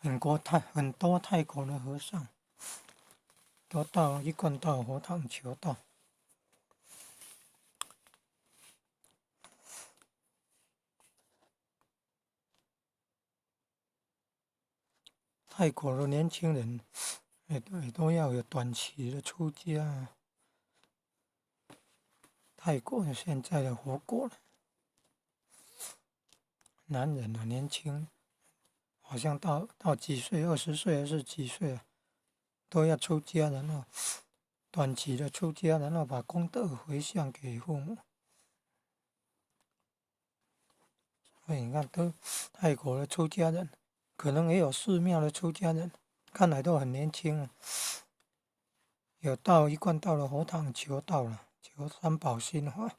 很多泰國的和尚都到一貫道佛堂求道。泰國的年輕人也都要有短期的出家。泰國現在的佛國，男人啊，年輕，好像到幾歲，20歲還是幾歲啊，都要出家，然後短期的出家，然後把功德回向給父母。所以你看，都泰國的出家人，可能也有寺廟的出家人，看來都很年輕，有到一貫道的佛堂求道了，求三寶心法。